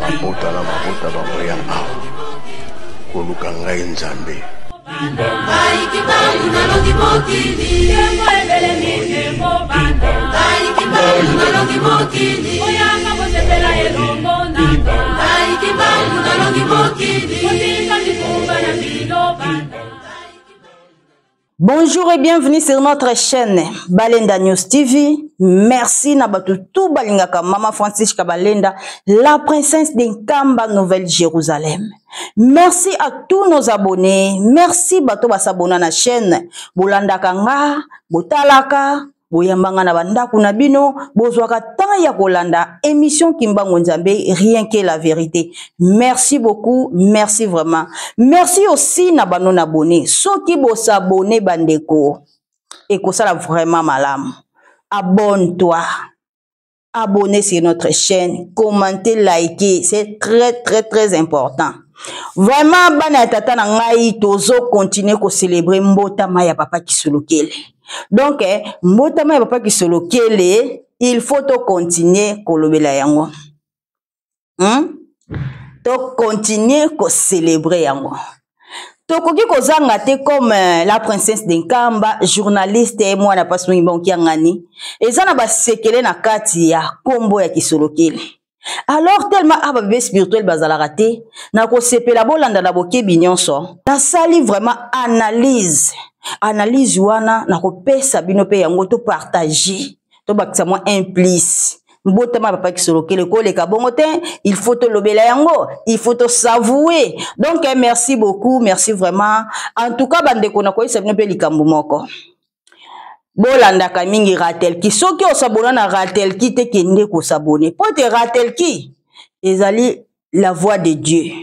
Mabota na mabota bakoya awa koluka ngai Nzambe. Bonjour et bienvenue sur notre chaîne Balenda News TV. Merci na batu tout balingaka Mama Francisca Balenda, la princesse d'Nkamba Nouvelle Jérusalem. Merci à tous nos abonnés. Merci bato ba s'abonner na chaîne. Bolandaka nga, botalaka, boyambanga na bandako na bino, bozwaka temps ya kolanda émission Kimbangu Nzambe, rien que la vérité. Merci beaucoup, merci vraiment. Merci aussi na ba non abonnés. Soki bo s'abonner bandeko, ekosala vraiment malamu. Abonne-toi. Abonnez sur notre chaîne, commentez, likez, c'est très très très important. Vraiment bana ya tata na ngai tozo continuer ko célébrer mbotama ya papa Kisolokele. Donc eh, mbotama ya papa Kisolokele, il faut to continuer kolobela yango. To continuer ko célébrer yango. Tokoki kozanga te comme la princesse de Nkamba, journaliste mwana pasi mingi bonki yangani, eza na basekele na kati ya kombo ya Kisolokele. Alors tellement aba bébé spirituel bazalaka te, na kosepela bolanda na bokebi nyonso, nasali vraiment analyse. Analyse wana na kopesa bino pe yango to partager, to bakisa mwa un plus. Mbotama papa Kisolokele koleka bongo te, il faut tolobela yango, il faut to savouer. Donc merci beaucoup, merci vraiment. En tout cas bandeko na koyebisa bino pe likambo moko. Bolandaka mingi Ratelki. Soki osabona na Ratelki te, kende kosabone. Po te Ratelki ezali la voix de Dieu.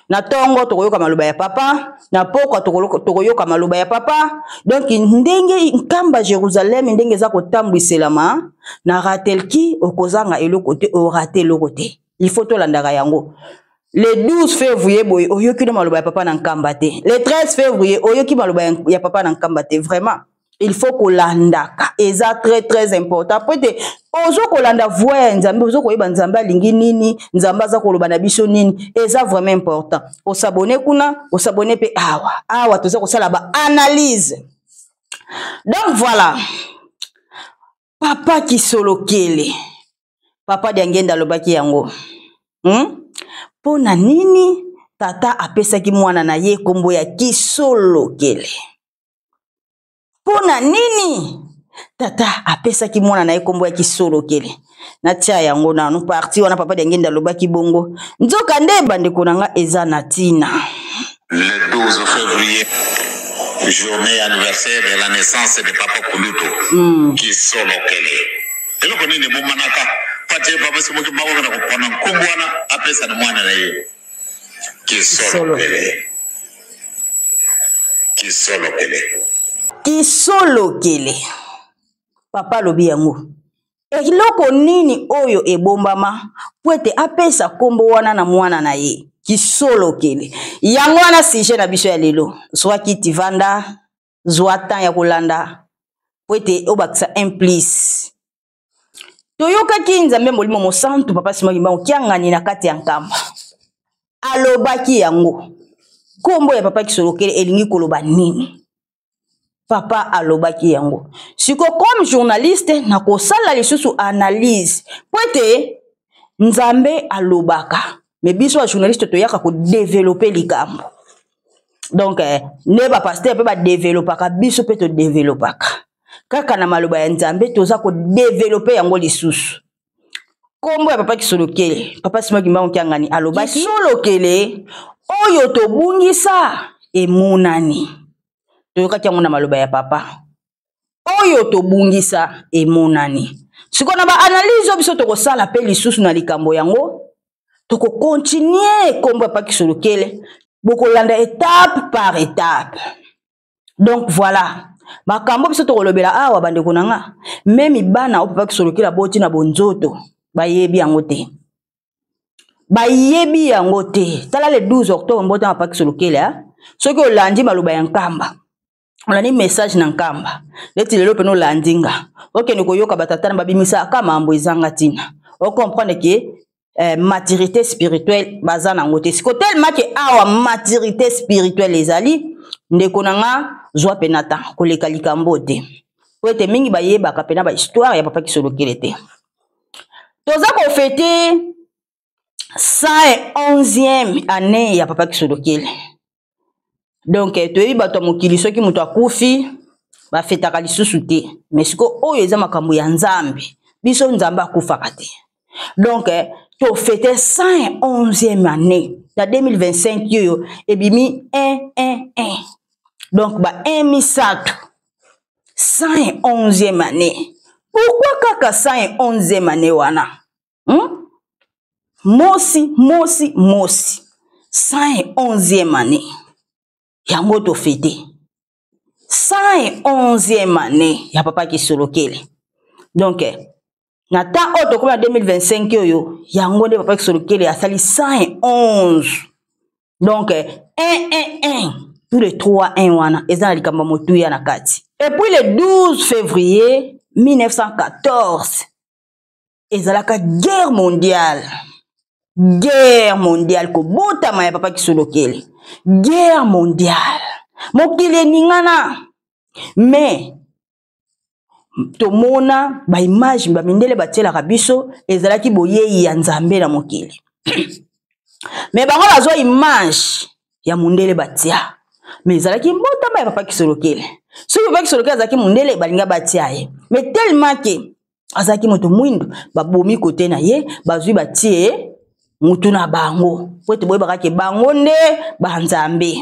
Na tongo tokoyoka maloba ya papa, na pokwa tokoyoka maloba ya papa. Donc ndenge Nkamba Jérusalem ndenge eza kotambwiselama na Ratelki, okozanga eloko te, orate eloko te. Il faut tolandaka yango. Le 12 février boye oyoki no maloba ya papa na Nkamba te. Le 13 février oyoki maloba ya papa na Nkamba te. Vraiment il faut kolandaka, eza très très important po ete ozo kolanda voix ya Nzambe, ozo koyeba Nzambe alingi nini, Nzambe aza koloba na biso nini, eza vraiment important. Osabone kuna, osabone pe awa. Awa toza kosala ba analyse. Donc voilà, papa Kisolokele, papa Diangenda alobaki yango. Pona nini tata apesaki mwana na ye kombo ya Kisolokele? Pona nini tata apesaki mwana na ye kombo ya Kisolokele? Natia yango nanu parti wana papa Diangenda alobaki bongo. Nzoka nde bandeko na nga eza na tina. Le 12 février, journée anniversaire de la naissance de Papa Kulutu, Kisolokele. Eloko nini ebomanaka pati papa soki moko na kopona nkombo wana apesa na mwana na ye Kisolokele. Kisolokele. Kisolokele. Papa alobi yango. Eloko nini oyo ebombama po ete apesa kombo wana na mwana na ye Kisolokele? Yango wana sujet na biso ya lelo. Zwa kiti vanda, zwa temps ya kolanda po ete obakisa un plus. Toyokaki Nzambe Molimo Mosantu papa Simon Kimbangu Kiangani na kati ya Nkamba alobaki yango. Kombo ya papa Kisolokele elingi koloba nini? Papa alobaki yango. Siko comme journaliste nakosala lisusu analyse po ete Nzambe alobaka, mais biso ba journaliste toyaka ko développer likambo. Donc ne ba pasteur pe ba développaka, biso pe to développaka. Kaka na maloba ya Nzambe toza ko développer yango lisusu. Kombo ya papa Kisolokele, papa Simon Kimbangu Kiangani alobaki Kisolokele oyo tobungisa emonani. Toyokaki yango na maloba ya papa. Oyo tobungisa emonani. Sikoyo na ba analyse oyo biso tokosala pe lisusu na likambo yango, tokocontinue kombo ya papa Kisolokele, bokolanda étape par étape. Donc voilà, makambo biso tokolobela awa bandeko na nga, meme bana oyo papa Kisolokele aboti na bonzoto bayebi yango te. Bayebi yango te. Tala le 12 octobre mbota papa Kisolokele, hein? Soki olandi maloba ya Nkamba, olandi message na Nkamba, neti lelo pene olandi nga, okende koyoka batata na babimisa aka mambo ezanga tina. O comprendre que eh, maturité spirituelle baza nango te. Siko tellement ke awa maturité spirituelle ezali, ndeko na nga zwa pena temps koleka likambo te, po ete mingi bayebaka pena ba histoire ya papa Kisolokele te. Toza kofete 111e année ya papa Kisolokele. Donc toyebi bato ya mokili, soki moto akufi bafetaka lisusu te, mais siko oyo eza makambo ya Nzambe, biso Nzambe akufaka te. Donc tofete 111e année na 2025 oyo ebimi 1 1 1, donc ba 1 misato, 111e année. Pourquoi kaka 111e année wana? Mosi mosi mosi, 111e année yango tofete 111e année ya papa Kisolokele. Donc na temps oyo tokómi na 2025 oyo, yango nde papa Kisolokele asali 111. Donc 1 1 1, tous les 3 1 wana eza na likambo ya motuya na kati. Et puis le 12 février 1914 ezalaka guerre mondiale, guerre mondiale, kobotama ya papa Kisolokele, guerre mondiale, mokili eningana. Mais tomona baimage bamindele batielaka biso, ezalaki boyei ya Nzambe na mokili, mais bango bazwa image ya mundele batia, mais ezalaki mbotama ya papa Kisolokele. Soki papa Kisolokele azalaki mundele, balinga batia ye, mais tellement ke azalaki moto mwindu, babomi kote na ye, bazwi batie mutu na bango, po ete boyebaka ke bango nde banzambe,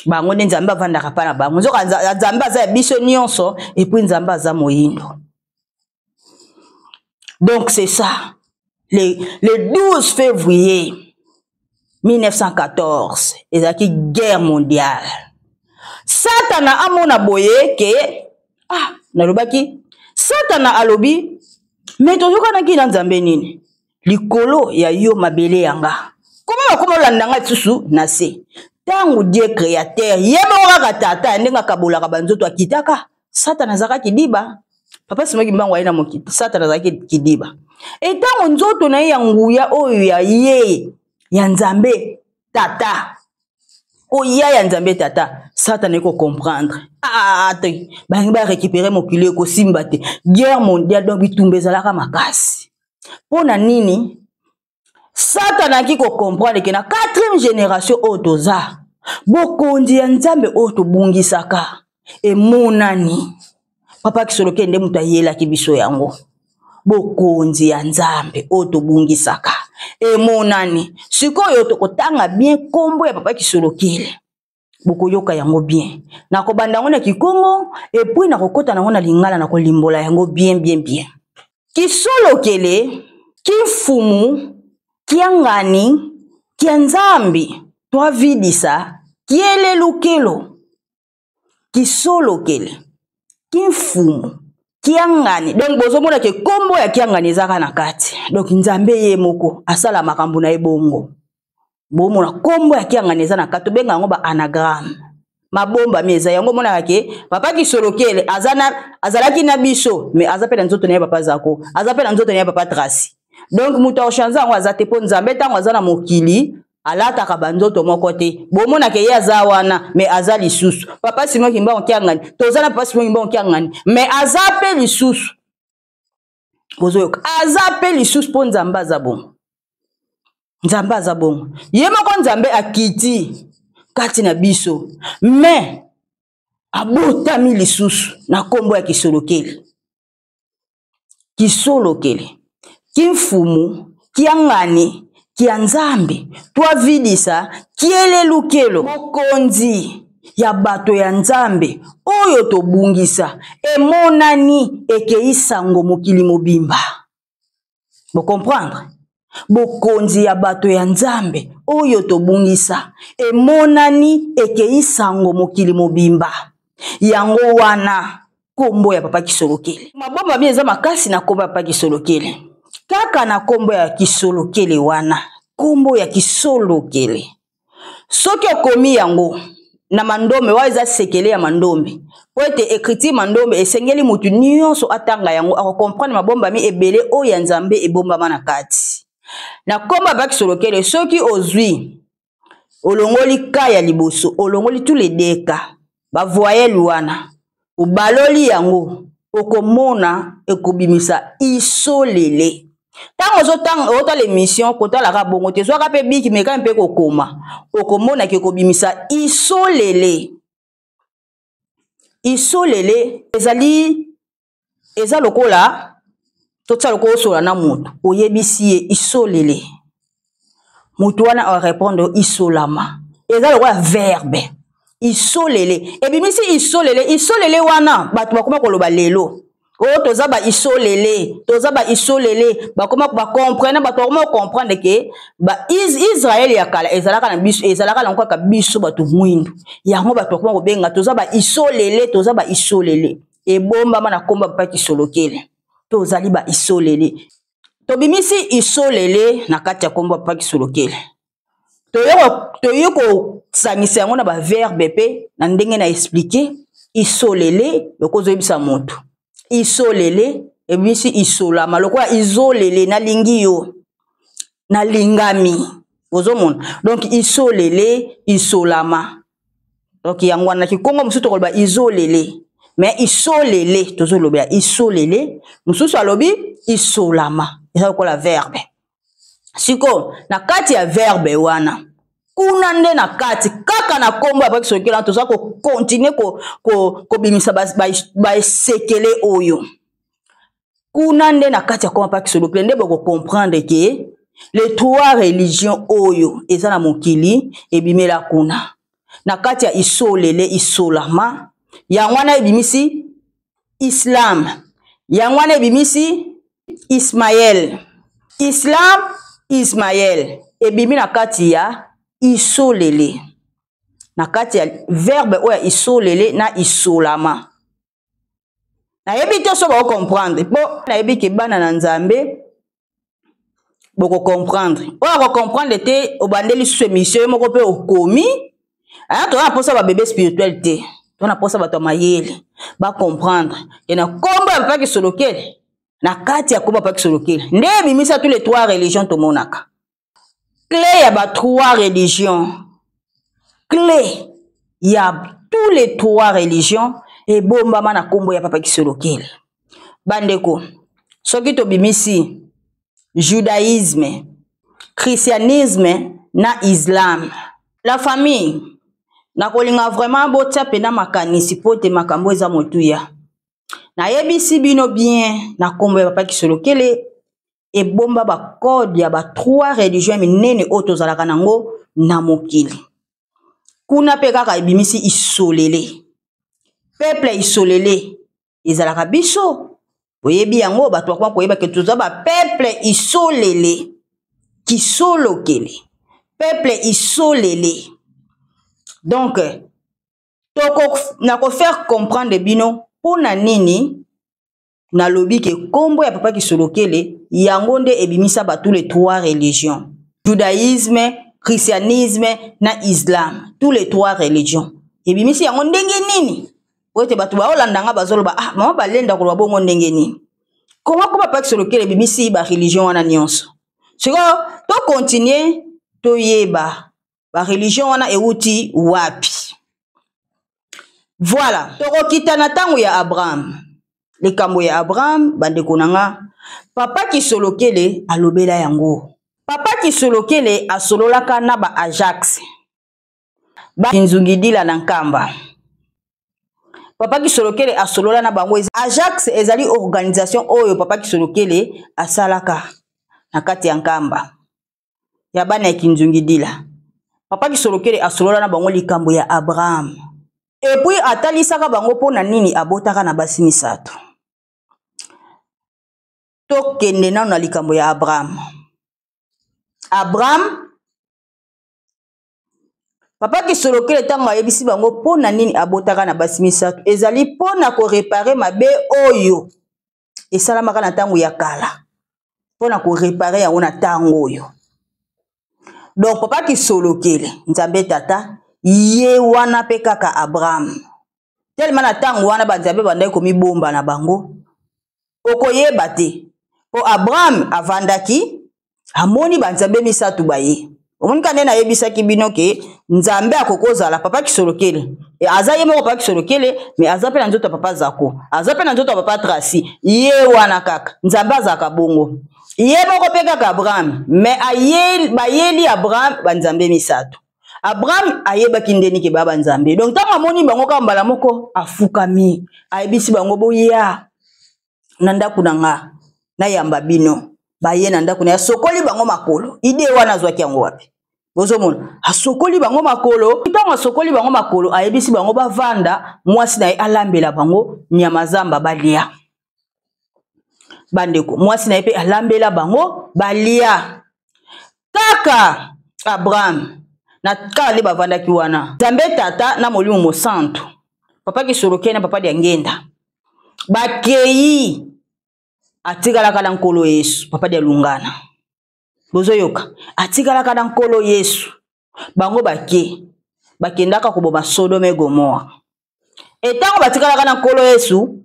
bango nde Nzambe avandaka mpa na bango. Nzoka Nzambe aza ya biso nyonso, et puis Nzambe aza moyindo. Donc c'est ça, le 12 février 1914 ezalaki guerre mondiale. Satana amona boye ke, ah, nalobaki, Satana alobi: "Me toyokanaki na Nzambe nini? Likolo ya yo, mabele yanga, koma bakoma olanda nga lisusu na se." Ntango Dieu créateur ye moko kaka tata ya ndenge akabolaka banzoto, akitaka, Satana azalaka kidiba. Papa Simon Kimbangu aye na mokili, Satana azalaki kidiba. Etango nzoto na ye ya nguya oyo ya ye ya Nzambe tata, oya ya Nzambe tata, Satana ekocomprendre: "Ah te, balingi barécupérer mokili, ekosimba te." Guerre mondiale, donc bitumba ezalaka makasi. Mpo na nini? Satana aki kocomprendre ke na quatrième génération oyo toza, bokonzi ya Nzambe oyo tobungisaka emonani. Papa Kisoloke nde moto ayelaki biso yango. Bokonzi ya Nzambe oyo tobungisaka emonani. Sikoyo tokotanga bien nkombo ya papa Kisolokele, bokoyoka yango bien. Nakobanda yango na Kikongo, et puis nakokɔta nango na Lingala, nakolimbola yango bien bien bien. Kisolokele kimfumu kiangani kia Nzambi twavidisa kielelukelo. Kisolokele kimfumu kiangani, donc bozomona ke nkombo ya Kiangani ezaka na kati. Donc Nzambe ye moko asala makambo na ye bongo. Bomona nkombo ya Kiangani eza na kati, tobenga yango ba anagramme, mabombami eza yango. Omonaka ke papa Kisolokele aza na, azalaki na biso, mais aza mpe na nzoto na ye papa Zako, aza mpe na nzoto na ye papa Tracy. Donc moto akochange yango aza te, mpo Nzambe ntango aza na mokili alataka banzoto moko te. Bomonaka ye aza wana, mais aza lisusu papa Simon Kimbangu Kiangani. Toza na papa Simon Kimbangu Kiangani, mais aza mpe lisusu, bozoyoka, aza mpe lisusu, mpo Nzambe aza bongo. Nzambe aza bongo, ye moko Nzambe akiti kati na biso, mais abotami lisusu na nkombo ya Kisolokele. Kisolokele kimfumu kiangani kia Nzambe twavidisa kielelukelo, mokonzi ya bato ya Nzambe oyo tobungisa emonani, ekei sango mokili mobimba. Bocomprendre? Bokonzi ya bato ya Nzambe oyo tobungisa emonani, ekei sango mokili mobimba. Yango wana nkombo ya papa Kisolokele. Mabombami eza makasi na nkombo ya papa Kisolokele. Kaka na nkombo ya Kisolokele wana, nkombo ya Kisolokele, soki okomi yango na mandombe wana eza sekele ya mandombe mpo ete écriture mandombe esengeli motu nyonso atanga yango akokomprendre mabombami ebele oyo ya Nzambe ebombama na kati. Na nkombo ya Bakisolokele, soki ozwi olongoli ka ya liboso, olongoli tous les deux cas, bavoyelle wana obaloli yango, okomona ekobimisa isolele. Ntango ozotanga, otala émission, kotalaka bongo te, zwaka mpe biki, meka mpe kokoma, okomona ke ekobimisa isolele. Isolele ezali eza lokola totia lokola osola na moto, oyebisi ye isolele, moto wana arépondre isolama. Eza lokola verbe isolele, ebimisi isolele. Isolele wana bato bakoma koloba lelo oyo toza ba isolele, toza ba isolele, bakoma bacomprendre, bato bakoma kocomprendre ke ba Israel ya kala ezalaka na biso, ezalaka nango kaka biso bato mwindu. Yango bato bakoma kobenga toza ba isolele, toza ba isolele. Ebombama na komba Papa Kisolokele, tozali ba isolele. Tobimisi isolele na kati ya kombo Papa Kisolokele, toye kosangisa yango na baverbe mpe na ndenge na explike isolele. Lokola ozoyebisa moto isolele, ebimisi isolama, lokola isolele nalingi yo, nalingami, ozomona. Donc isolele, isolama. Donc yango wana kikongo mosusu tokoloba isolele, mais isolele tozolobela isolele, mosusu alobi isolama, eza lokola verbe. Sikoyo na kati ya verbe wana kuna nde na kati kaka na nkombo ya Bakisolokele toza kokontinue kobimisa baesekele ba, ba oyo kuna nde na kati ya nkombo ya Bakisolokele nde bokokomprendre ke les trois religions oyo eza na mokili ebimela kuna na kati ya isolele, isolama. Yango wana ebimisi islam, yango wana ebimisi Ismael. Islam, Ismael ebimi na kati ya isolele, na kati ya verbe oyo ya isolele na isolama. Nayebi te so bakokomprendre, mpo nayebi ke bana na Nzambe bokokomprendre. Oyo akokomprendre te, obandeli susu émission ye moko mpe okomi aya. Toza na mposa babebe spirituel te, toza na mposa bato ya mayele bacomprendre ke na nkombo ya Papa Kisolokele, na kati ya nkombo ya Papa Kisolokele nde ebimisa tous les trois religions tomonaka. Clé ya ba trois religions, clé ya tous les trois religions ebombama na nkombo ya Papa Kisolokele. Bandeko, soki tobimisi judaïsme, christianisme na islam, la famille, nakolinga vraiment botia mpena makanisi mpo te makambo eza motuya. Nayebisi bino bien, na nkombo ya Papa Kisolokele ebomba bacode ya ba trois religion minene oyo tozalaka nango na mokili. Kuna mpe kaka ebimisi isolele, peuple isolele ezalaka biso, boyebi yango. Bato bakoma koyeba ke toza bapeuple isolele, kisolokele, peuple isolele. Donc toko nakofaire comprendre bino mpona nini nalobi ke nkombo ya Papa Kisolokele yango nde ebimisa ba tous les trois religions, judaïsme, christianisme na islam. Tous les trois religions ebimisi yango ndenge nini? Po ete bato baolanda nga bazoloba: "Ah, mama balenda koloba bongo ndenge nini? Koma koma Papa Kisolokele ebimisi bareligion wana nyonso?" Sikoyo tokontinue toyeba bareligion wana euti wapi. Voilà, tokokita na ntango ya Abraham. Likambo ya Abraham, bandeko na nga, Papa Kisolokele alobela yango. Papa Kisolokele asololaka na ba Ajax, Bakinzungidila na Nkamba. Papa Kisolokele asolola na bango. Ajax ezali organisation oyo Papa Kisolokele asalaka na kati ya Nkamba ya bana ya Kinzungidila. Papa Kisolokele asolola na bango likambo ya Abraham, epuis atalisaka bango mpo na nini abotaka na basi misato. Tokende nano na likambo ya Abraham. Abraham, Papa Kisolokele ntango ayebisi bango mpo na nini abotaka na basi misato, ezali mpo na korepare mabe oyo esalamaka na ntango ya kala, mpo na korepare yango na ntango oyo. Donc Papa Kisolokele, Nzambe Tata, Ye wana mpe kaka Abraham. Tellement na ntango wana banzambe bandaki komibomba na bango, okoyeba te. Mpo Abraham avandaki, amoni banzambe misato baye. Omoni kaka nde nayebisaki bino ke Nzambe akoki kozala papa Kisolokele. E, aza ye moko papa Kisolokele, mais aza mpe na nzoto ya papa Zako, aza mpe na nzoto ya papa Tracy. Ye wana kaka Nzambe azalaka bongo. Ye moko mpe kaka Abraham, mais bayeli Abraham banzambe misato. Abraham ayebaki ndeni ke ba banzambe. Donc ntango amoni bango kaka mbala moko afukami, ayebisi bango boya na ndako na nga nayamba bino. Baye na ndako na ye, asokoli bango makolo. Ide wana azwaki yango wapi? Bozomona, asokoli bango makolo. Ntango asokoli bango makolo, ayebisi bango bavanda, mwasi na ye alambela bango nyama zamba balia. Bandeko, mwasi na ye mpe alambela bango balia. Kaka Abraham na kaka nde bavandaki wana, Nzambe Tata na Molimo Mosantu, papa Kisoloke na papa Diangenda bakei, atikalaka na Nkolo Yesu, papa Dialungana. Bozoyoka, atikalaka na Nkolo Yesu. Bango bake, bakendaka koboma Sodome Gomorre. Etango batikalaka na Nkolo Yesu,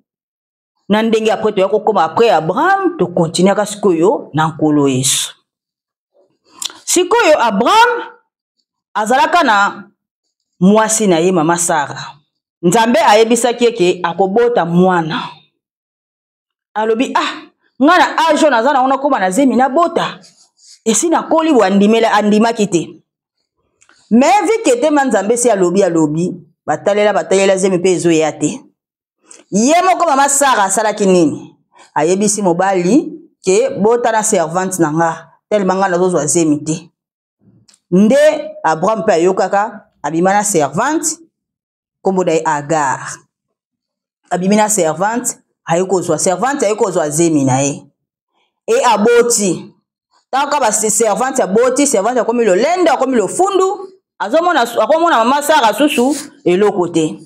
na ndenge après toya kokoma après Abraham, tokontinuaka sikoyo na Nkolo Yesu. Sikoyo Abraham azalaka na mwasi na ye mama Sara. Nzambe ayebisaki ye ke akobota mwana. Alobi, ah, nga na age oyo naza nango nakóma na zemi nabota, esi nakoli boye. Andimela, andimaki te. Mais vu que te ma Nzambe esi alobi, alobi, batalela, batalela, zemi mpe ezoya te. Ye moko mama Sara asalaki nini? Ayebisi mobali ke bota na servante na nga, tellement nga nazozwa zemi te. Nde Abraham mpe ayokaka, abima na servante, kombo na ye Agar. Abimi na servante, aye kozwa servante, aye kozwa zemi na ye e aboti. Ntango kaka ba servante aboti, servante akomi lolendo, akomi lofundu, azomona, akomona mama Sara susu eloko te.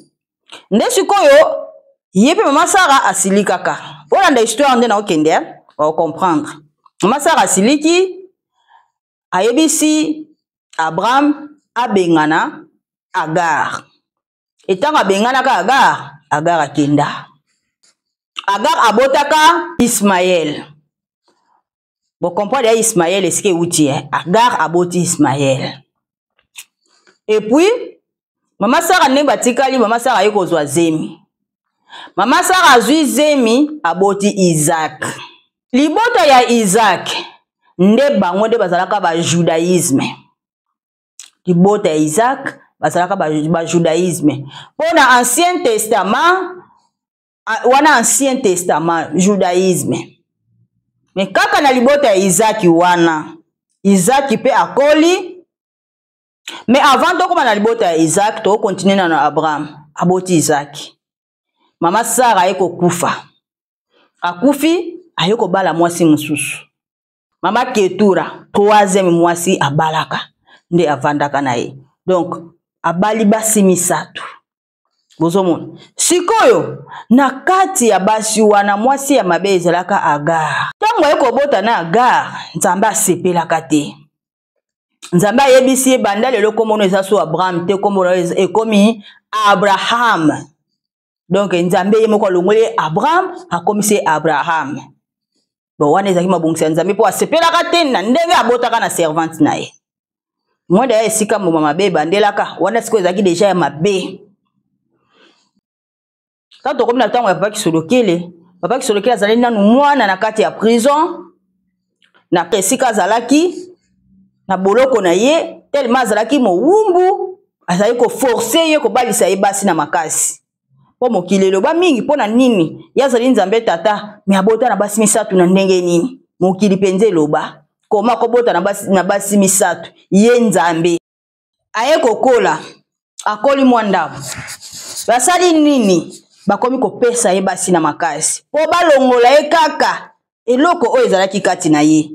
Nde sikoyo ye mpe mama Sara asilikaka. Olanda histoire nde naokende, eh? Ocomprendre. Mama Sara asiliki, ayebisi Abraham abengana Agar. Etango abenganaka Agar, Agar akenda. Agar abotaka Ismaël. Bo comprendre ya Ismaël esika euti, eh? Agar aboti Ismaël. Et puis mama Sara ndenge batikali, mama Sara aye kozwa zemi. Mama Sara azwi zemi, aboti Isaac. Libota ya Isaac nde bango nde bazalaka ba judaïsme. Libota ya Isaac bazalaka ba judaïsme. Mpo na Ancien Testament, wana Ancien Testament judaïsme. Mais kaka na libota ya Isaac wana, Isaac mpe akoli. Mais avant tokoma na libota ya Isaac, tokontinue na Abraham aboti Isaac. Mama Sara aye kokufa, akufi, aye kobala mwasi mosusu, mama Ketura, troisième mwasi abalaka, nde avandaka na ye. Donc abali basi misato. Bozomona sikoyo na kati ya basi wana, mwasi ya mabe ezalaka Agar. Ntango aye kobota na Agar, Nzambe asepelaka te. Nzambe ayebisi ye, banda lelo kombo no eza so Abraham te, kombo no ekomi Abraham. Donc Nzambe ye moko alongoli ye Abraham, akomisi ye Abraham. Bon, wana ezalaki mabongisi ya Nzambe, mpo asepelaka te na ndenge abotaka na servante na ye. Mwenda ya esika mbuma mabe ebandelaka wana, sikoyo ezalaki deja ya mabe. Ntango tokomi na ntango ya papa Kisolokele, papa Kisolokele azali nanu mwana na kati ya prison, na esika azalaki na boloko na ye, tellement azalaki mowumbu, azali koforce ye kobalisa ye basi na makasi. Mpo mokili eloba mingi, mpo na nini ye azali Nzambe Tata, me abota na basi misato na ndenge nini? Mokili mpenza eloba koma kobota na basi misato, ye Nzambe. Aye kokola, akoli mwa ndambo, basali nini? Bakomi kopesa ye basi na makasi mpo balongola ye kaka eloko oyo ezalaki kati na ye.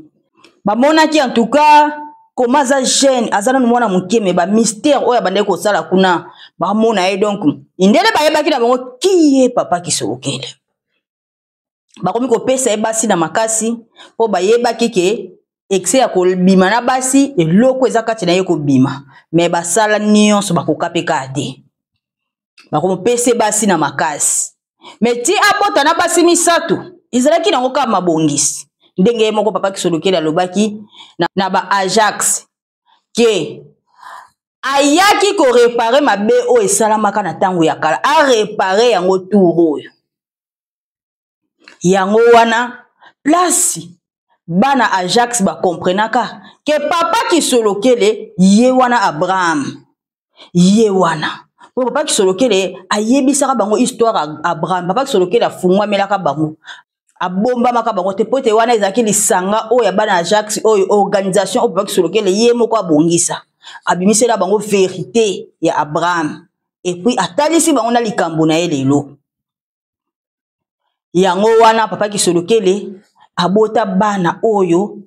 Bamonaki en tout cas koma aza jeune, aza nanu mwana moke, me bamystère oyo abandaki kosala kuna bamona ye. Donc indele bayebaki na bango kiye papa Kisolokele. Bakomi kopesa ye basi na makasi mpo bayebaki ke Excès ya kobima na basi, eloko eza kati na ye kobima, me basala nyonso bakoka mpe kaka te, bakomopese basi na makasi. Me ti abota na basi misato, ezalaki nango kaka mabongisi, ndenge ye moko Papa Kisolokele alobaki na ba Ajax ke ayaki korepare mabe oyo esalamaka na ntango ya kala, arepare yango tour oyo. Yango wana place bana Ajax bakomprenaka ke Papa Kisolokele ye wana Abraham, ye wana, po Papa Kisolokele ayebisaka bango histoire ya Abraham. Papa Kisolokele afungwamelaka bango, abombamaka bango te, po ete wana ezalaki lisanga oyo ya bana Ajax, oyo organisation oyo Papa Kisolokele ye moko abongisa, abimisela bango verite ya Abraham, et puis atalisi bango na likambo na ye lelo. Yango wana Papa Kisolokele abota bana oyo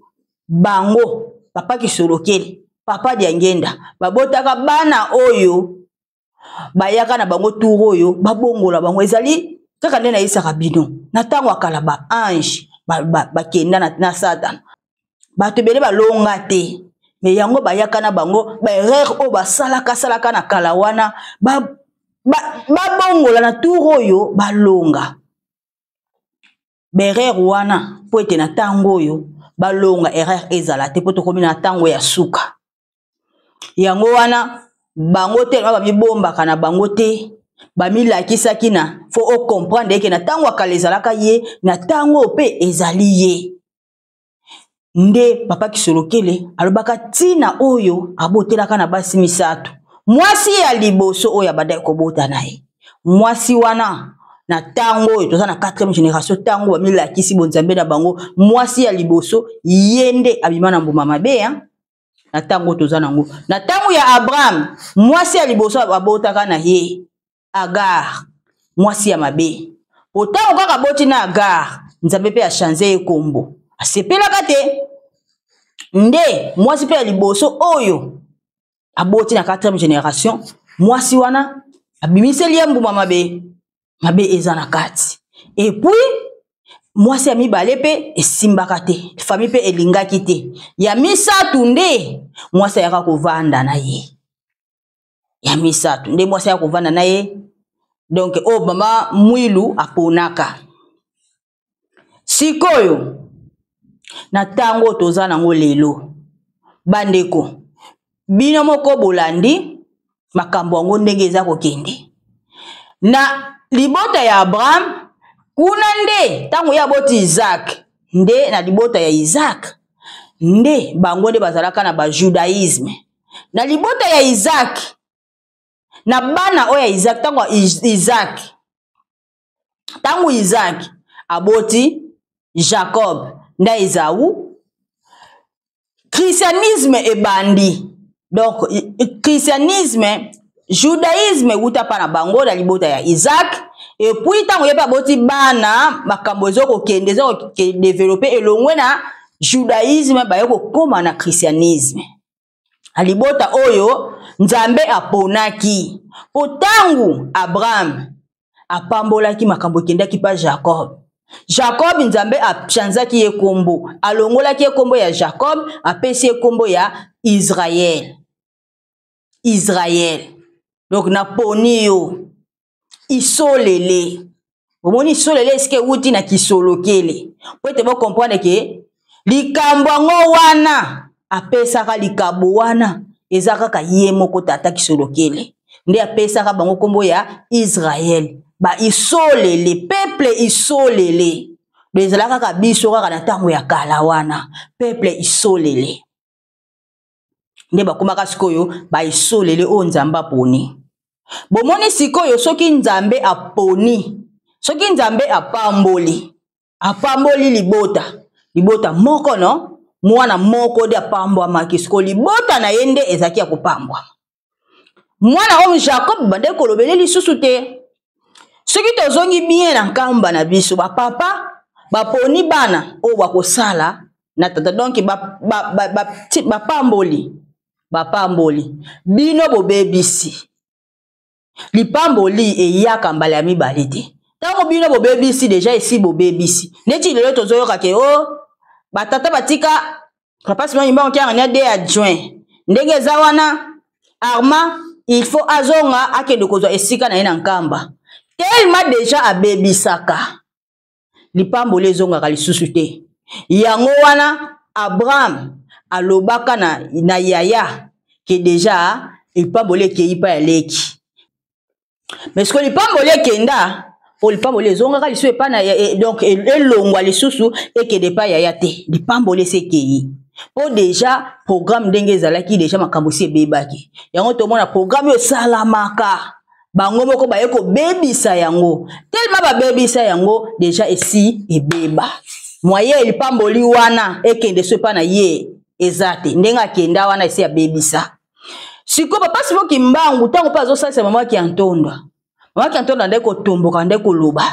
bango Papa Kisolokele, Papa Diangenda babotaka bana oyo bayaka na bango tour oyo babongola bango. Ezali kaka nde nayesaka bino na ntango ya kala, ba ange bakenda na Satana, bato ebele balonga te, me yango bayaka na bango baerreur oyo basalaka salaka na kala wana, babongola na tour oyo balonga baerreur wana, mpo ete na ntango oyo balonga erreur ezala te, mpo tokomi na ntango ya suka. Yango wana bango te bamibombaka na bango te, bamilakisaki na fo ocomprendre eke na ntango ya kala ezalaka ye, na ntango oyo mpe ezali ye. Nde Papa Kisolokele alobaka ntina oyo abotelaka na basi misato. Mwasi ya liboso oyo abandaki kobota na ye, mwasi wana, na ntango oyo toza na 4e génération, ntango bamilakisi bonzambe na bango, mwasi ya liboso ye nde abima na mbuma mabe, hein? Na ntango oyo toza nango, na ntango ya Abraham, mwasi ya liboso abotaka na ye Agar, mwasi ya mabe. Po ntango kaka aboti na Agar, Nzambe mpe achange ye kombo, asepelaka te. Nde mwasi mpe ya liboso oyo aboti na 4e génération, mwasi wana abimiseli ye mbuma mabe, mabe eza na kati. Et puis mwasi ya mibale mpe esimbaka te, famille mpe elingaki te. Ya misato nde mwasi ayaka kovanda na ye, ya misato nde mwasi ayaka kovanda na ye, donc oyo mama Mwilu aponaka. Sikoyo na ntango toza nango lelo, bandeko, bino moko bolandi makambo yango ndenge eza kokende na libota ya Abraham kuna. Nde ntango ye aboti Isaac, nde na libota ya Isaac nde bango nde bazalaka na bajudaïsme. Na libota ya Isaac, na bana oyo ya Isaac, ntango Isaac, ntango Isaac aboti Jacob nda Ezau, christianisme ebandi. Donc christianisme, judaïsme ewuta mpa na bango na libota ya Isaac. Et puis ntango ye mpe aboti bana, makambo ezokokende, ezokodevelope, elongwe na judaïsme, baye kokóma na christianisme, na libota oyo Nzambe aponaki. Mpo ntango Abraham apambolaki, makambo ekendaki mpa Jacob. Jacob, Nzambe achanzaki ye kombo, alongolaki ye kombo ya Jacob, apesi ye kombo ya Israel. Israel, donc naponi yo, isolele. Omoni isolele esika ewuti na Kisolokele, po ete bocomprendre ke likambo yango wana apesaka likabo wana eza kaka ye moko Tata Kisolokele nde apesaka bango nkombo ya Israel, baisolele, peuple isolele. Do ezala kaka biso kaka na ntango ya kala wana, peuple isolele nde bakomaka sikoyo baisolele oyo Nzambe aponi. Bomoni sikoyo, soki Nzambe aponi, soki Nzambe apamboli, apamboli libota, libota moko no mwana moko nde apambwamaki, sikoyo libota na ye nde ezalaki ya kopambwama. Mwana oyo Jacob bandeki kolobele lisusu te. Soki tozongi bien na nkamba na biso, bapapa baponi bana oyo bakosala na tata, donc bapamboli, bapamboli bino, bobebisi. Lipamboli eyaka mbala ya mibale te. Ntango bino bobebisi, deja esi bobebisi. Neti lelo tozoyoka ke o oh, batata batika. Papa Simon Kimbangu Kiangani a de adjoint ndenge eza wana. Arma il faut azonga, akende kozwa esika na ye na Nkamba. Tellement déjà abebisaka, lipamboli ezongaka lisusu te. Yango wana Abraham alobaka na yaya ke déjà lipamboli ekei pa ya leki. Mais soki lipamboli ekenda, po lipamboli ezongaka lisusu epai na donc elongwa lisusu, ekende epai yaya te. Lipamboli esi ekei, mpo déjà programme ndenge ezalaki, déjà makambo esi ebebaki. Yango tomona programme oyo esalamaka, bango moko baye kobebisa yango. Tellement babebisa yango, déjà esi ebeba. Moye lipamboli wana ekende so epai na ye eza te. Ndenge akenda wana, esi abebisa. Sikoyo Papa Simon Kimbangu, ntango mpe azosalisa mama Kiantonda, mama Kiantonda nde kotomboka, nde koloba,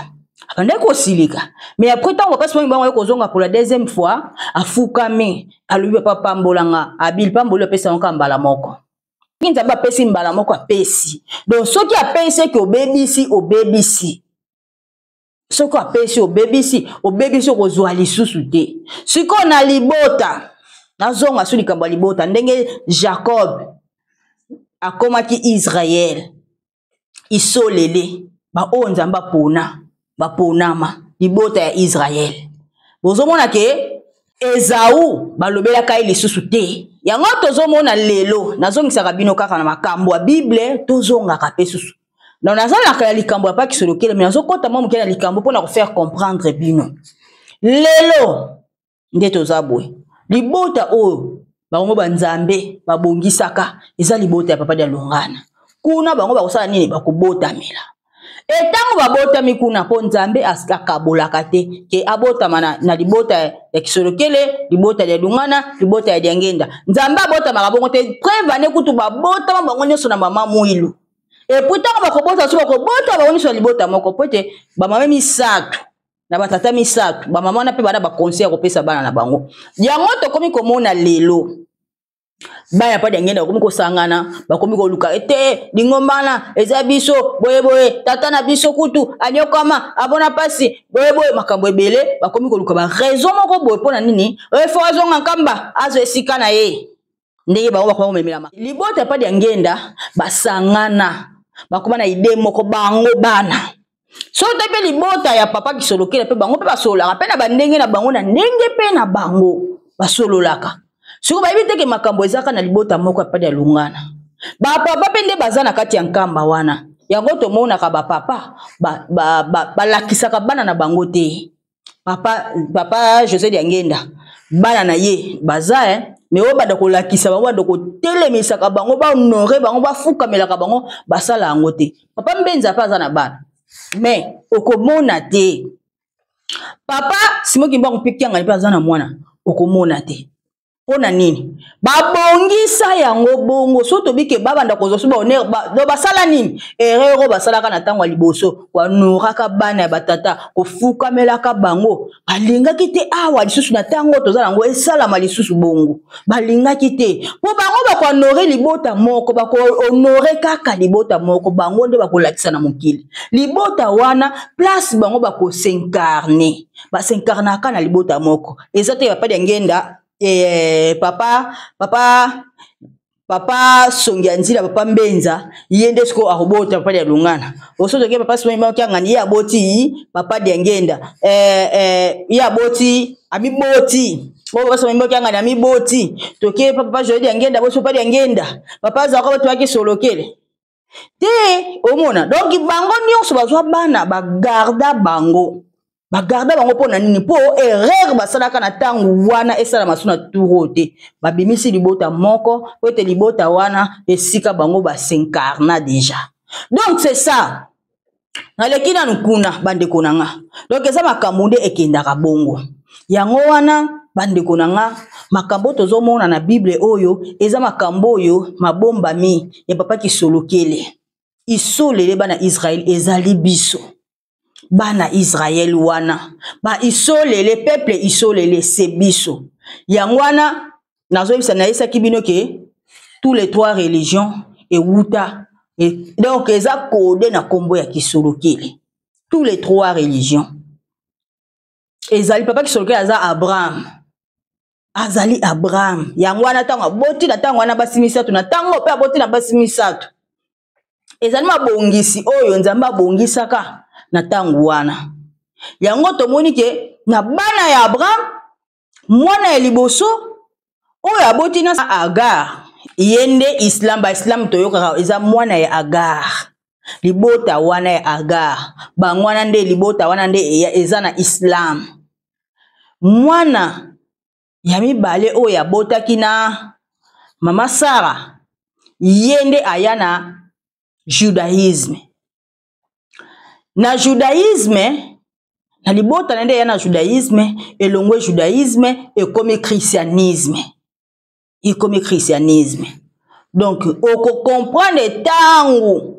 abandaki kosilika. Mais après, ntango Papa Simon Kimbangu aye kozonga pour la deuxième fois, afukami, alobi: "Papa, pambolanga." Abi lipamboli apesa yango kaka mbala moko. Soki Nzambe apesi mbala moko, apesi. Donc soki apesi, eke obebisi, obebisi. Soki apesi, obebisi, obebisi, okozwa lisusu te. Sikoyo na libota, nazonga so likambo ya libota, ndenge Jacob akomaki Israel, isolele, baoyo Nzambe apona, baponama, libota ya Israel. Bozomona ke Ezau balobelaka ye lisusu te. Yango tozomona lelo. Nazongisaka bino kaka na makambo ya Bible, tozongaka mpe susu. Donc nazalaka ya likambo ya Pakisolokele, mais nazokɔta mwa moke na likambo mpona kofaire comprendre bino. Lelo nde toza boye, libota oyo bango banzambe babongisaka eza libota ya Papa Dialungana. Kuna bango bakosala nini? Bakobotamela. Etango babotami kuna, mpo Nzambe akabolaka te ke abotama na libota ya Kisolokele, libota ya Lungana, libota ya Diangenda. Nzambe abotamaka bongo te. Preuve ane kutu babotama bango nyonso na mama Mwilu. Et puis ntango bakobota so, bakobota bango nyonso na libota moko, po ete bamama misato na batata misato, bamama wana mpe bana baconseil ya kopesa bana na bango. Yango tokomi komona lelo bana pa Diangenda bakomi kosangana, bakomi koluka ete lingomba eza biso boyeboye, tata na biso kutu anyokama, abona mpasi boyeboye, makambo ebele. Bakomi koluka baraison moko boye mpo na nini efo azonga Nkamba, azwa esika na ye. Ndenge bango bakoma komemelama libota epai ya Ngenda, basangana, bakoma na idée moko, bango bana. Soki te mpe libota ya Papa Kisolokele mpe, bango mpe basololaka mpe na bandenge na bango, na ndenge mpe na bango basololaka. Sikoyo bayebi teke makambo ezaka na libota moko epai ya Lungana. Bapapa mpe nde baza na kati ya Nkamba wana. Yango tomonaka bapapa balakisaka bana na bango te. Papa José Diangenda, bana na ye baza, mais oyo banda kolakisa bango, banda kotelemisaka bango, bahonore bango, bafukamelaka bango, basala yango te. Papa Mbenza mpe aza na bana, mais okomona te. Papa Simon Kimbangu mpe Kiangani mpe aza na mwana, okomona te. Mpo na nini babongisa yango bongo? So tobike babanda kozwa so bahonneur ba, basala nini? Erreur oyo basalaka na ntango ya liboso, kohonoraka bana ya batata, kofukamelaka bango, balingaki te. Awa lisusu na ntango toza yango esalama lisusu bongo, balingaki te, mpo bango bakohonore libota moko, bakohonore kaka libota moko. Bango nde bakolakisa na mokili libota wana, place bango bakos'incarner. Bas'incarnaka na libota moko. Eza te papa Diangenda, papa Songi ya Nzila, papa Mbenza, ye nde sikoyo akobota papa Dialungana. Osotoke papa Simon Kiangani, ye aboti papa Diangenda, ye aboti, amiboti. Oyo papa Simon Kiangani amiboti. Toke papa Joel Diangenda, aboti papa Diangenda, papa azalaka bato baki Solokele te. Omona, donc bango nyonso bazwa bana, bagarda bango, bagarda bango. Mpo na nini? Mpo erreur basalaka na ntango wana esalama so na tour oyo te. Babimisi libota moko po ete libota wana esika bango bas'incarna déjà. Donc c'est ça. Naleki nanu kuna, bandeko na nga. Donc eza makambo nde ekendaka bongo. Yango wana, bandeko na nga, makambo tozomona na Bible oyo eza makambo oyo mabombami ya Papa Kisolokele. Isolele bana Israel ezali biso bana Israel wana, baisolele, peuple isolele, se biso. Yango wana nazoyebisa, nayebisaki bino ke tous les trois religions ewuta donc eza codé na nkombo ya Kisolokele. Tous les trois religions ezali Papa Kisolokele aza Abraham. Azali Abraham. Yango wana ntango aboti na ntango wana basi misato, na ntango mpe aboti na basi misato, ezali mabongisi oyo Nzambe abongisaka na ntango wana. Yango tomoni ke na bana ya Abraham, mwana ya liboso oyo aboti na Agar, ye nde Islam. Baislam toyokaka eza mwana ya Agar. Libota wana ya Agar, bango wana nde libota wana nde eza na Islam. Mwana ya mibale oyo abotaki na mama Sara, ye nde aya na judaïsme. Na judaïsme, na libota na nde eya na judaïsme, elongwe judaïsme ekomi christianisme, ekomi christianisme. Donc okokomprendre ntango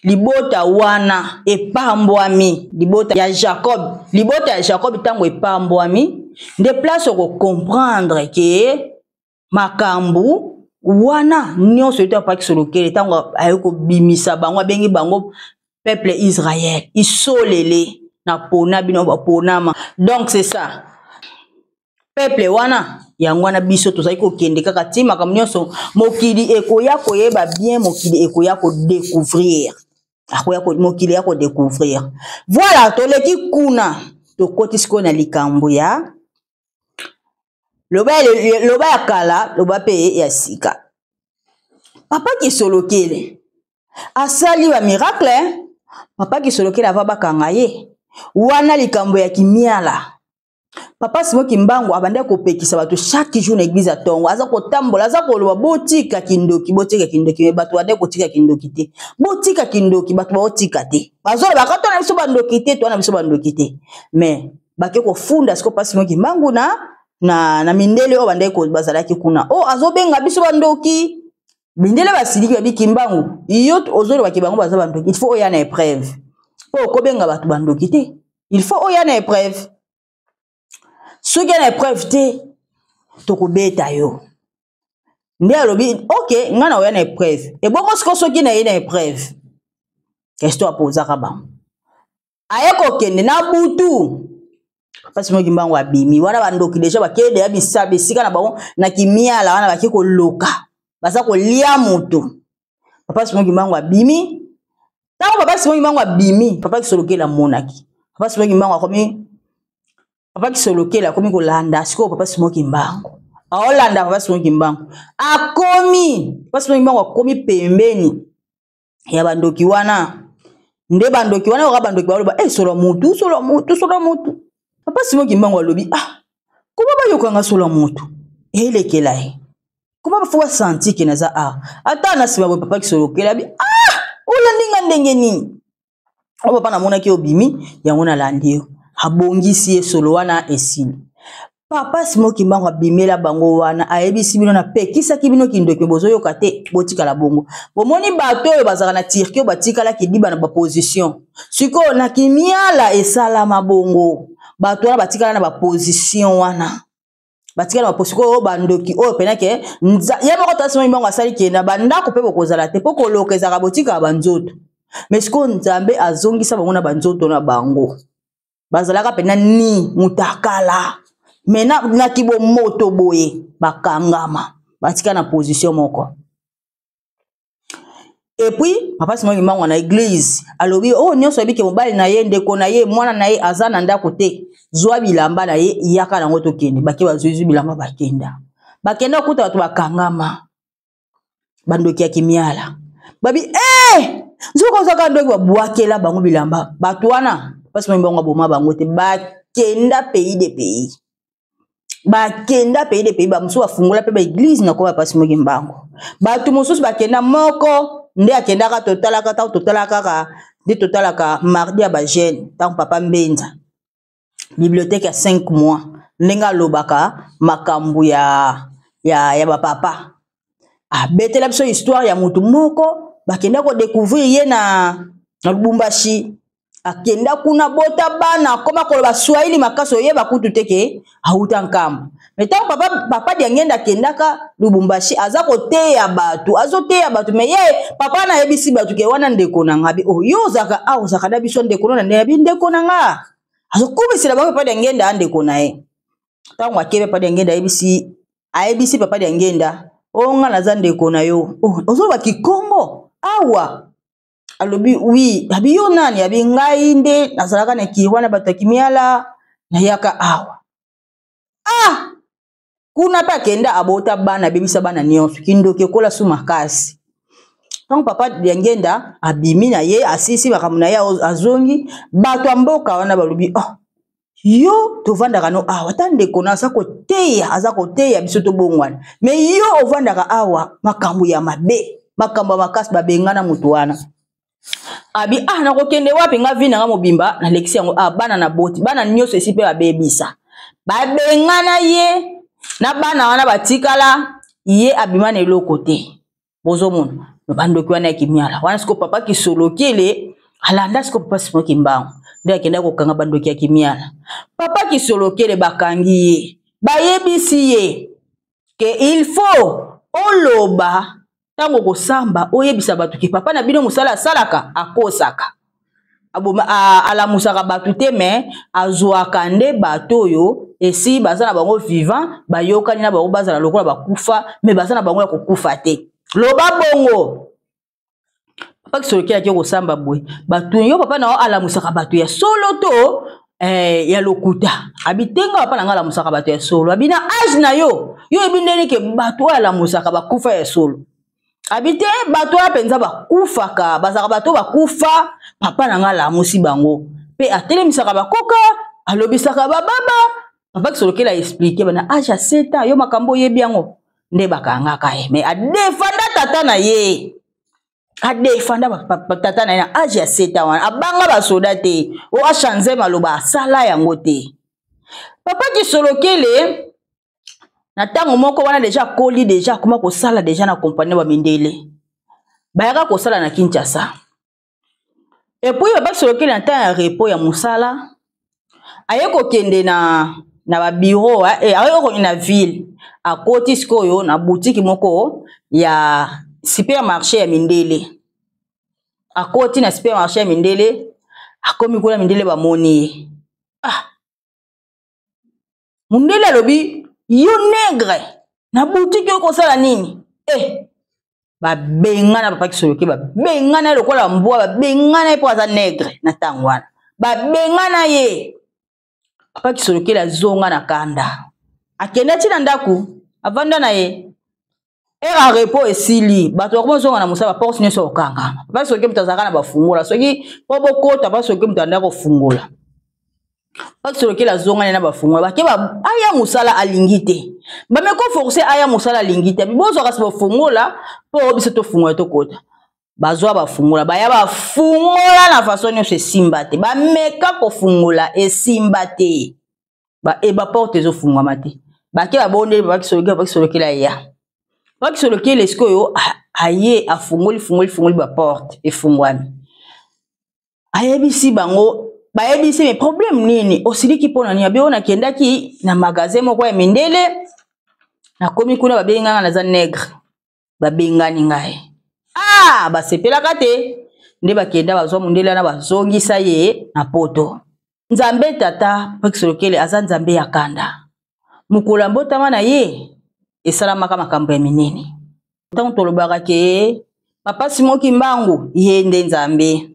libota wana epambwami, libota ya Jacob, libota ya Jacob ntango epambwami, nde place okokomprendre ke makambo wana nyonso ete Papa Kisolokele ntango aye kobimisa bango, abengi bango peuple Israël, isolele na pona bino baponama. Donc c'est ça, peuple wana. Yango wana biso tozali kokende kaka ti makambo nyonso mokili ekoya koyeba bien, mokili ekoya kodécouvrir, akoya mokili ya kodécouvrir. Voilà, toleki kuna, tokoti sikoyo na likambo ya loba, loba ya kala, loba mpe ya sika. Papa Kisolokele asali bamiracle. Papa Kisolokele ava bakanga ye wana likambo ya kimiala, Papa Simon Kimbangu abandaki kopekisa bato chaque jour na église ya ntongo. Aza kotambola, aza koloba: "Botika kindoki, botika kindoki." Me bato bandaki kotika kindoki te. "Botika kindoki", bato baotika te. Bazolobaka: "To na biso bandoki te, to na biso bandoki te." Mais bake kofunda siko Papa Simon Kimbangu na mindele oyo bandaki bazalaki kuna: "O oh, azobenga biso bandoki." Mindele basiliki, babi: "Kimbangu, yo ozolobaki bango baza bandoki, il faut oya na épreuve, mpo okobenga bato bandoki te. Il faut oya na épreuve. Soki na épreuve te, tokobeta yo." Nde alobi: "Ok, ngai na oya na épreuve." Ebongo siko soki na ye na épreuve, question apozaka bango. Aye kokende na butu, Papa Simon Kimbangu abimi wana, bandoki déjà bakende ya bisa bisika na bango na kimiala wana, bake koloka, baza kolia moto. Papa Simon Kimbangu abimi. Ntango Papa Simon Kimbangu abimi, Papa Kisolokele amonaki Papa Simon Kimbangu akomi. Papa Kisolokele akomi kolanda sikoyo Papa Simon Kimbangu, aolanda Papa Simon Kimbangu. Akomi, Papa Simon Kimbangu akomi pembeni ya bandoki wana. Nde bandoki wana oka bandoki baloba: "E, solo mutu, solo mutu, solo mutu." Papa Simon Kimbangu alobi: "Ah, koma bayokanga solo mutu elekela ye? Koma bafo basanti ke naza awa?" Ata na nsima boye, Papa Kisolokele abi: "Ah, olandi nga ndenge nini?" "O papa, namonaki obimi, yango nalandi yo." Abongisi ye, solo wana esili. Papa Simon Kimbangu abimela bango wana, ayebisi bino: "Napekisaki bino kindoki, bozoyoka te, botikala bongo." Bomoni bato oyo bazalaka na Turquie, oyo batikalaki liba na baposition. Sikoyo na kimiala esalama bongo, bato wana batikala na baposition wana, batikala na baposition. Oyo bandoki oyo pena ke ye moko Tata Simon Kimbangu asali ke na bandako mpe bokozala te, mpo koloka ezalaka botikala banzoto. Mais sikoyo Nzambe azongisa bango na banzoto na bango, bazalaka mpena ni mutakala, me na kibomoto boye, bakangama, batika na position moko. Et puis Papa Simon Kimbangu na église alobi: "Oyo oh, nyonso ayebi ke mobali na ye, ndeko na ye, mwana na ye aza na ndako te, zwa bilamba na ye, yaka nango, tokende." Bake, bazwizwi bilamba, bakenda. Bakenda kokuta bato bakangama, bandoki ya kimiala. Babi: "Eh, nzoka ozaka ndoki." Babwakela bango bilamba. Bato wana, Papa Simon Kimbangu aboma bango te. Bakenda pays de pays, bakenda pays de pays. Bamosusu bafungola mpe baéglise na koba Papa Simon Kimbangu. Bato mosusu bakenda, moko nde akendaka, totalaka ntango totalaka kaka nde totalaka mardi ya bajeune, ntango Papa Mbenza, bibliothèque ya 5 mois, ndenge alobaka makambo ya bapapa, abetela biso histoire ya motu moko bakenda kodécouvrir ye na Lubumbashi. Akenda kuna, bota bana, akoma koloba swahili makasi, oyeba kutu te ke auta Nkamba. Me ntango papa Diangenda akendaka Lubumbashi, aza koteya bato, azoteya bato, me ye papa nayebisi bato ke wana ndeko na nga. Bi: "Oh, yo ozalaka awa, ozalaka na biso ndeko no na ndenge." Bi: "Ndeko na nga." Azokumisela bango Papa Diangenda, ndeko na ye. Ntango akei, papa Diangenda ayebisi, ayebisi papa Diangenda: "O, nga naza ndeko na yo." "Oh, ozoloba kikongo awa?" Alobi: "Oui." Abi: "Yo nani?" Abi: "Ngai nde nazalaka na Kirwa na bato ya Kimiala, nayaka awa." Ah, kuna mpe akenda, abota bana, abebisa bana nyonso, kindoki ekola su makasi. Ntango papa Diangenda abimi na ye, asisi makambo na ye, azongi, bato ya mboka wana balobi: "Oh, yo tovandaka no awa, ata ndeko na aza koteya, aza koteya biso tobongwana, mais yo ovandaka awa, makambo ya mabe, makambo ya makasi." Babengana moto wana. Abi: "Ah, nakokende wapi? Nga vie na nga mobimba nalekisi yango. Ah, bana na boti, bana nyonso esi mpe babebisa." Babengana ye na bana wana, batikala ye, abima na eloko te. Bozomona bandoki wana ya Kimiala wana. Siko papa Kisolokele alanda siko papa Simon Kimbangu, nde akenda kokanga bandoki ya Kimiala. Papa Kisolokele, bakangi ye, bayebisi ye ke il faut oloba ntango kosamba, oyebisa bato ke papa na bino mosala asalaka, akosaka, alamusaka bato te, mais azwaka nde bato oyo esi baza na bango vivant, bayokani na bango, bazala lokola bakufa, mais baza na bango ya kokufa te. Loba bongo. Papa Kisoloki ake kosamba boye, bato: "Yo, papa na yo alamusaka bato ya solo to ya lokuta?" Abi: "Tenga, papa na ngai alamusaka bato ya solo." Abi: "Na âge na yo, yo oyebi ndeni ke bato oyo alamusaka bakufa ya solo?" Abi: "Te, bato oyo mpenza bakufaka, bazalaka bato bakufa. Papa na ngai alamusi bango mpe atelemisaka bakoka, alobisaka bababa." Papa Kisolokele aexpliquer bana âge ya 7 ans: "Yo, makambo oyebi yango?" Nde bakangaka ye, mais adefanda tata na ye, adefanda tata na ye na âge ya 7 ans wana. Abanga basoda te, o achange maloba, asala yango te. Papa Kisolokele na ntango moko wana déjà akoli, déjà akoma kosala déjà na kompani ya bamindele, bayaka kosala na Kinshasa. Et puis papa Kisolokele, na ntango ya repos ya mosala, aye kokende na babureau, eh, aye kokende na ville. Akoti sikoyo na boutique moko ya supermarché ya mindele. Akoti na supermarché ya mindele, akomi kuna, mindele bamoni ye. Ah, mundele alobi: "Yo nègre, na boutique oyo kosala nini?" Eh, babengana papa Kisoloke, babengana ye lokola mbwa, babengana ye mpo aza nègre. Na ntango wana babengana ye. Papa Kisolokele azonga na kanda, akende ti na ndako, avanda na ye. Heure ya repos esili, bato bakomozonga na mosala, baporte nyonso kokangama. Papa Soki moto azalaka na bafungola, soki mpo bokota, papa Soki moto anda kofungola. Papa Kisolokele azongani na bafungola, bake aya mosala, alingi te. Bameko force aya mosala, alingi te. Bozwaka si bafungola mpo biso tofungola, tokota. Bazwa bafungola, baya bafungola na façon nyonso, esimba te. Bameka kofungola, esimba te. Baporte ezofungwama te. Bake babondeli papa Kisolokele. Papa Kisolokele aya, papa Kisolokele sikoyo aye, afungoli, fungoli, fungoli, baporte efungwami. Ayebisi bango, bayebisi: "Mais problème nini? Osiliki mpona nini?" Abi: "Oyo nakendaki na magasin moko ya mindele, nakomi kuna, babengi ngai naza nègre, babengani ngai." Ah, basepelaka te. Nde bakenda, bazwa mondele wana, bazongisa ye na Poto. Nzambe tata papa Kisolokele aza nzambe ya kanda. Mokolo ya mbotama na ye esalamaka makambo ya minene. Ntango tolobaka ke papa Simon Kimbangu ye nde nzambe,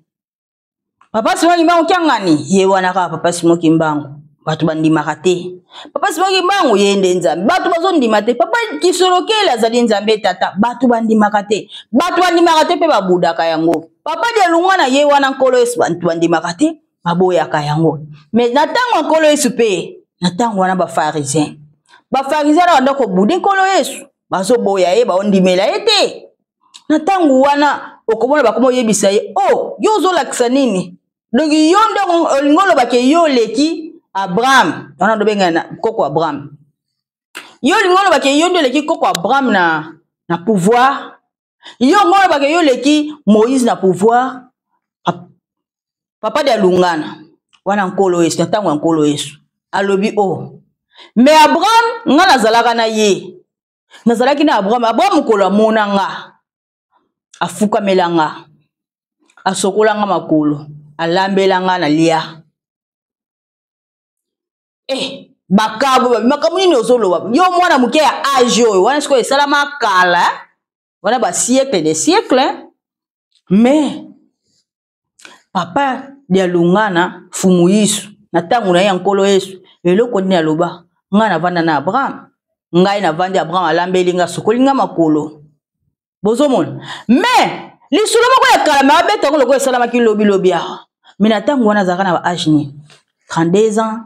papa Simon Kimbangu Kiangani ye wana kaka papa Simon Kimbangu, bato bandimaka te. Papa Simon Kimbangu ye nde nzambe, bato bazondima te. Papa Kisolokele azali nzambe tata, bato bandimaka te, bato bandimaka te mpe babudaka yango. Papa Dialungana ye wana nkolo Yesu, bato bandimaka te, baboyaka yango. Mais na ntango ya nkolo Yesu mpe, na ntango wana bafarisien, bafarisien na banda kobude nkolo Yesu, bazoboya ye, baondimela ye te. Na ntango wana okomona bakoma oyebisa ye: "O oh, yo ozolakisa nini? Donc yo nde olingi olobake yo oleki Abraham wana, ndobenga koko Abraham. Yo olingi olobake yo nde oleki koko Abraham na pouvoir? Yo ngo olobake yo oleki Moïse na pouvoir?" Papa Dialungana wana, nkolo Yesu, na ntango ya nkolo Yesu, alobi: "O oh, mais Abraham, nga nazalaka na ye, nazalaki na Abraham. Abraham, mokolo amona nga, afukamela nga, asokola nga makolo, alambela nga na lia." Eh, Bakabo makambo nini ozoloba yo mwana moke ya age oyo wana? Sikoyo esalama kala wana, basiècle de siècle. Mais papa Dialungana Fumu Yesu, na ntango na ye ya Nkolo Yesu, eloko nini aloba? Ngai navanda na Abraham, ngai navandi, Abraham alambeli ngai, asokoli ngai makolo. Bozomona, mais lisolo moko ya kala, me abeta yango lokola esalamaki lobilobi awa. Me na ntango wana azalaka na ba age nini? 32 ans,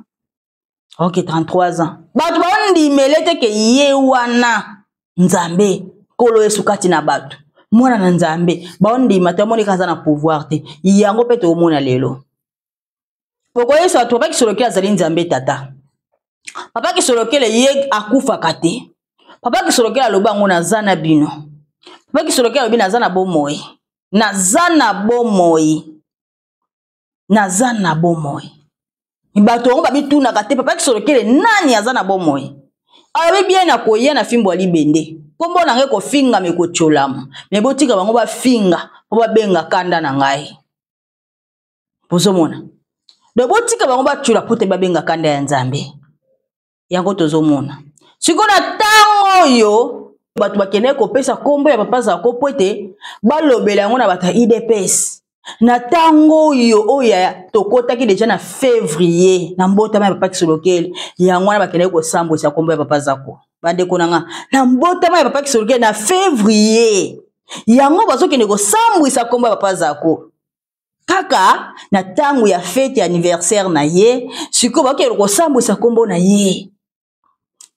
ok, 33 ans. Bato baondimele te ke ye wana Nzambe Nkolo Yesu kati na bato, mwana na Nzambe. Baondima te, amonika aza na pouvoir te. Yango mpe toomona lelo, okoyesa bato Papa Kisolokele azali Nzambe Tata. Papa Kisolokele ye akufaka te. Papa Kisolokele aloba yango: naza na bino. Papa Kisolokele alobi: naza na bomoi, naza na bomoi, naza na bomoi. Bato yango babitunaka te, Papa Kisolokele nani aza na bomoi? Alobi bien: nakoya na fimbo ya libende, nkombo na ngai ekofingama, ekotyolama. Me botika bango bafinga mpo babenga kanda na ngai. Bozomona? Donc botika bango batyola mpo te babenga kanda ya Nzambe. Yango tozomona sikoyo na ntango oyo bato bakendaki kopesa nkombo ya Papa Zako mpo ete balobela yango na bato ya UDPS. Na ntango oyo oyo tokotaki deja na février, na mbotama ya Papa Kisolokele, yango wana bakendaki kosambwisa nkombo ya Papa Zako. Bandeko na nga, na mbotama ya Papa Kisolokele na février, yango bazokende kosambwisa nkombo ya Papa Zako kaka na ntango ya fete ya anniversaire na ye. Sikoyo bakende kosambwisa nkombo na ye,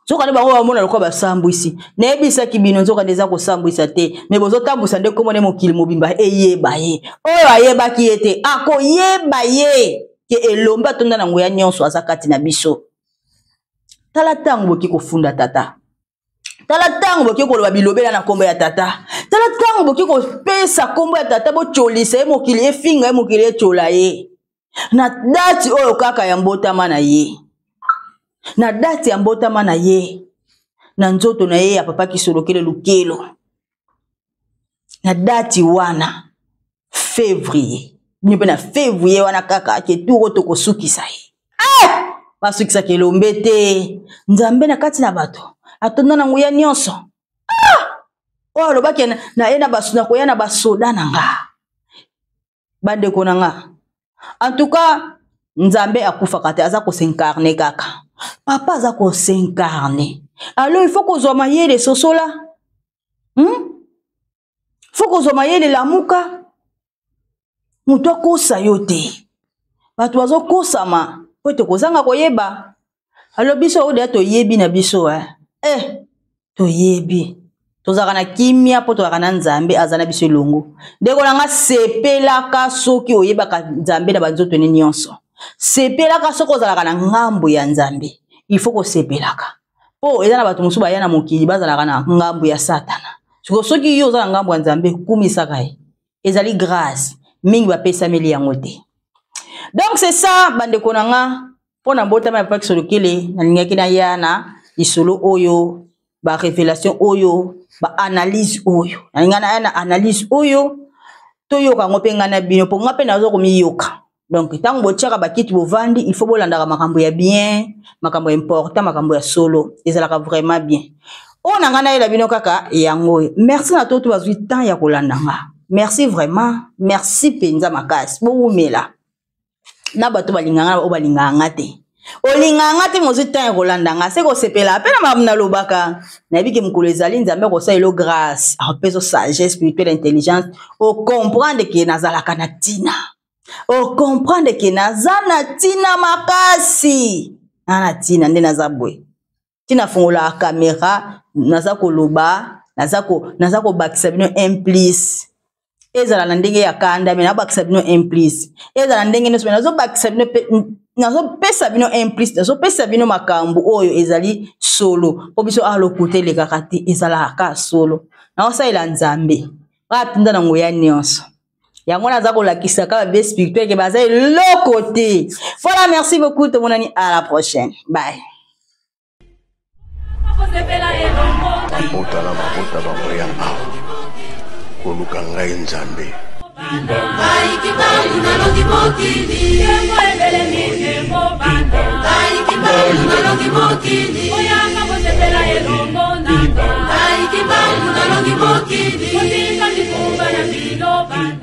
nzokande bango bamona lokola basambwisi. Nayebisaki bino, nzokande eza kosambwisa te, me bozotambwisa nde nkombo nde mokili mobimba eyeba ye. Oyo ayebaki ye te akoyeba ye ke elombe atonda na nguya nyonso aza kati na biso. Tala ntango boki kofunda tata, tala ntango boki koloba bilobela na nkombo ya tata, tala ntango boki kopesa nkombo ya tata, botyolisa ye, mokili efinga ye, mokili etyola ye, na dati oyo kaka ya mbotama na ye, na dati ya mbotama na ye, na nzoto na ye ya Papa Kisolokele Lukelo, na dati wana février. Bino mpe na février wana kaka ke tour oyo tokosukisa ye. Eh! Basukisaka elombe te, Nzambe na kati na bato atonda na nguya nyonso. Ah! Oyo alobaki na ye nakoya na basoda na nga. Bandeko na nga, en tout cas Nzambe akufaka te, aza kos'incarner kaka. Papa aza kos'incarner. Alors il faut kozwa mayele, sosola, Faut kozwa mayele, lamuka. Moto akosa yo te. Bato bazokosama po ete kozanga koyeba. Alo biso oyo deya toyebi na biso, eh? Eh, toyebi, tozalaka na kimia mpo tozalaka na Nzambe, aza na biso elongo. Ndeko na nga, sepelaka soki oyebaka Nzambe na banzoto ne nyonso. Sepelaka soki ozalaka na ngambo ya Nzambe. Il faut kosepelaka mpo eza na bato mosusu baya na mokili, bazalaka na ngambo ya Satana. Siko soki yo oza na ngambo ya Nzambe, kumisaka ye, ezali grâce mingi bapesameli yango te. Donc c'est ça, bandeko na nga, mpo na mbotama ya Papa Kisolokele. Nalingaki naya na lisolo oyo, barévélation oyo, baanalyse oyo. Nalinga naya na analyse oyo, toyoka yango mpe ngai na bino, mpo nga mpe naza komiyoka. Donc ntango botiaka bakiti, bovandi, il faut bolandaka makambo ya bien, makambo ya important, makambo ya solo. Ezalaka vraiment bien. Oyo na ngai nayela bino kaka yango oyo. Merci na toto bazwi temps ya kolanda nga. Merci vraiment, merci mpenza makasi. Bowumela na bato balingaka, oyo balingaka nga te. Olingaka nga te, mozwi temps ya kolanda nga, se kosepela mpe na makambo nalobaka. Nayebi ke mokolo ezali, Nzambe akosalela grâce, akopesa sagesse spirituelle, intelligence, ocomprendre ke nazalaka na ntina, ocomprendre ke naza na ntina makasi, na na ntina nde naza boye. Ntina afungolaka kamera, naza koloba, naza kobakisa bino un plus. Ezala na ndenge ya kanda, me nabakisa bino un plus. Ezala na ndenge nyonso, me nazobakisa bino, nazopesa bino un plus, nazopesa bino makambo oyo ezali solo, mpo biso awa lokuta elekaka te, ezalaka solo. Naosalela Nzambe oyo atinda na nguya nyonso. Yango naza kolakisa kaka bie spirituel ke baza eloko te. Voilà, merci beaucoup, tomonani à la prochaine, bye. Mabota na mabota bakoya awa koluka ngai Nzambe. Ngai Kimbangu nalongi mokili. Ngai Kimbangu. Nalongi mokili. Oyaka kosepela elongo nanga. Ngai Kimbangu nalongi mokili. Kotika mikumba na bino bana.